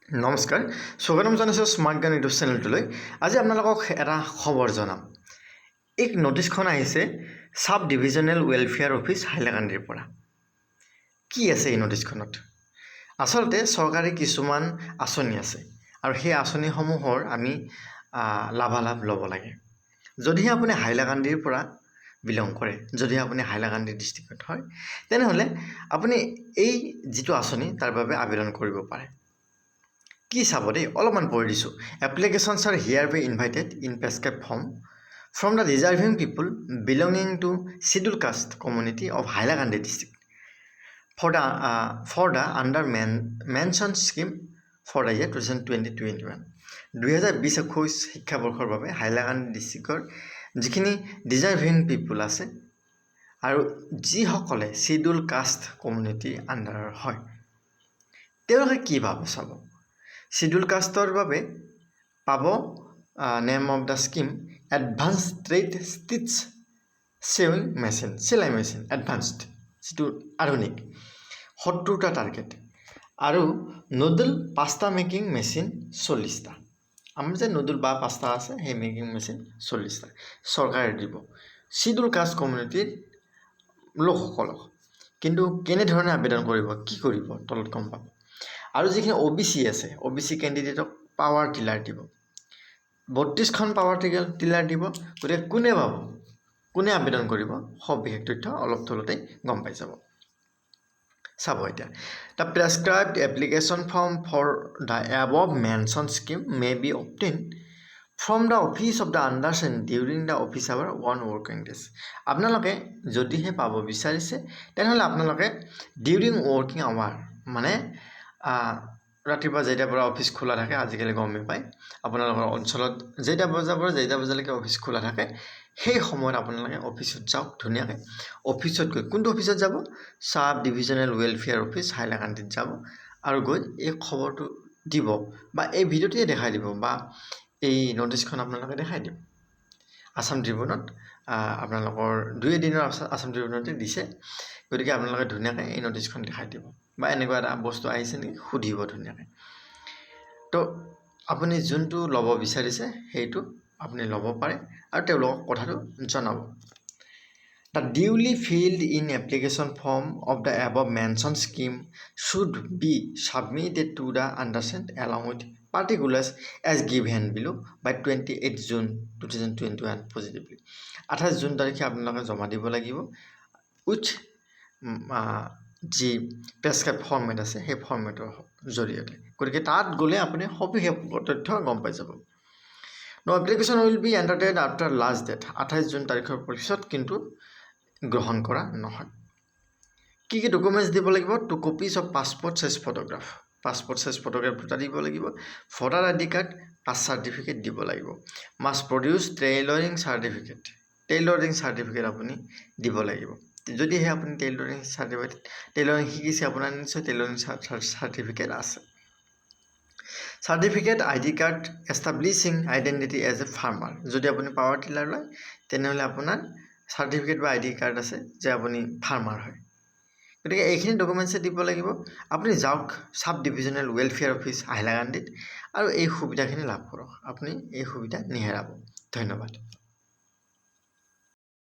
নমস্কাৰ, স্বাগতম জনাইছোঁ স্মাৰ্ট গান ইউটিউব চেনেলটোলৈ। আজি আপোনালোকক এটা খবৰ জনাম। এই নটিচখন আহিছে চাব ডিভিজনেল ৱেলফেয়াৰ অফিচ, হাইলাকান্দিৰ পৰা। কি আছে এই নটিচখনত? আচলতে চৰকাৰী কিছুমান আঁচনি আছে আৰু সেই আঁচনিসমূহৰ আমি লাভালাভ ল'ব লাগে। যদিহে আপুনি হাইলাকান্দিৰ পৰা বিলং কৰে, যদিহে আপুনি হাইলাকান্দি ডিষ্ট্ৰিক্টত হয়, তেনেহ'লে আপুনি এই যিটো আঁচনি, তাৰ বাবে আবেদন কৰিব পাৰে। কি চাব দেই, অলপমান পঢ়ি দিছোঁ। Applications are hereby invited in prescribed form from the deserving people belonging to Scheduled Caste community of Hailakandi district for the under mentioned scheme for the year 2020-21. 2020-21 শিক্ষাবৰ্ষৰ বাবে হাইলাকান্দি ডিষ্ট্ৰিক্টৰ যিখিনি ডিজাৰ্ভিং পিপুল আছে আৰু যিসকলে চিডিউল কাষ্ট কমিউনিটিৰ আণ্ডাৰৰ হয়, তেওঁলোকে কি পাব চাব। চিডিউল কাষ্টৰ বাবে পাব, name of the scheme, Advance Trade Stitch Sewing Machine, চিলাই মেচিন এডভান্সড, যিটো আধুনিক, 70টা টাৰ্গেট আৰু নুডল পাস্তা মেকিং মেচিন 40টা। আমাৰ যে নুডল বা পাস্তা আছে, সেই মেকিং মেচিন 40টা চৰকাৰে দিব চিডিউল কাষ্ট কমিউনিটিৰ লোকসকলক। কিন্তু কেনেধৰণে আবেদন কৰিব, কি কৰিব, তলত গম পাব। আৰু যিখিনি অ' বি চি আছে, অ' বি চি কেণ্ডিডেটক পাৱাৰ টিলাৰ দিব, 32খন পাৱাৰ টিলাৰ দিব। গতিকে কোনে পাব, কোনে আবেদন কৰিব, সবিশেষ তথ্য অলপ তলতেই গম পাই যাব। চাব এতিয়া, the prescribed application form for the above mentioned scheme may be obtained from the office of the undersigned during the office hour on working days. আপোনালোকে যদিহে পাব বিচাৰিছে, তেনেহ'লে আপোনালোকে ডিউৰিং ৱৰ্কিং আৱাৰ, মানে ৰাতিপুৱা যেইটাৰ পৰা অফিচ খোলা থাকে, আজিকালি গমেই পায়, আপোনালোকৰ অঞ্চলত যেইটা বজাৰ পৰা যেইটা বজালৈকে অফিচ খোলা থাকে, সেই সময়ত আপোনালোকে অফিচত যাওক ধুনীয়াকৈ। অফিচত গৈ, কোনটো অফিচত যাব? চাব ডিভিজনেল ৱেলফেয়াৰ অফিচ, হাইলাকান্দিত যাব আৰু গৈ এই খবৰটো দিব বা এই ভিডিঅ'টোৱে দেখাই দিব বা এই ন'টিচখন আপোনালোকে দেখাই দিব। আছাম ট্ৰিবিউনত আপোনালোকৰ দুই এদিনৰ আছাম ট্ৰিবিউনতে দিছে। গতিকে আপোনালোকে ধুনীয়াকৈ এই ন'টিচখন দেখাই দিব বা এনেকুৱা এটা বস্তু আহিছে নেকি সুধিব ধুনীয়াকৈ। তো আপুনি যোনটো ল'ব বিচাৰিছে, সেইটো আপুনি ল'ব পাৰে আৰু তেওঁলোকক কথাটো জনাব। The duly filled in application form of the above mentioned scheme should be submitted to the undersigned along with particulars as given below by 28 June 2021 positively. 28 June তাৰিখে আপোনালোকে জমা দিব লাগিব উইথ যি প্ৰেছক্ৰাইব ফৰ্মেট আছে, সেই ফৰ্মেটৰ জৰিয়তে। গতিকে তাত গ'লে আপুনি সবিশেষ তথ্য গম পাই যাব। No application will be entertained after last date. 28 June তাৰিখৰ পিছত কিন্তু গ্ৰহণ কৰা নহয়। কি কি ডকুমেণ্টছ দিব লাগিব? Two copies of passport size photograph, passport size photograph দুটা দিব লাগিব, voter ID card, caste certificate দিব লাগিব। Must produce tailoring certificate, tailoring certificate আপুনি দিব লাগিব। যদিহে আপুনি টেইলৰিং চাৰ্টিফিকেট, টেইলৰিং শিকিছে, আপোনাৰ নিশ্চয় টেইলৰিং চাৰ্টিফিকেট আছে। Certificate, ID card establishing identity as a farmer. যদি আপুনি পাৱাৰ টিলাৰ লয়, তেনেহ'লে আপোনাৰ চাৰ্টিফিকেট বা আই ডি কাৰ্ড আছে যে আপুনি ফাৰ্মাৰ হয়। গতিকে এইখিনি ডকুমেণ্টছে দিব লাগিব। আপুনি যাওক চাব ডিভিজনেল ৱেলফেয়াৰ অফিচ, হাইলাকান্দিত আৰু এই সুবিধাখিনি লাভ কৰক। আপুনি এই সুবিধা নেহেৰুৱাব। ধন্যবাদ।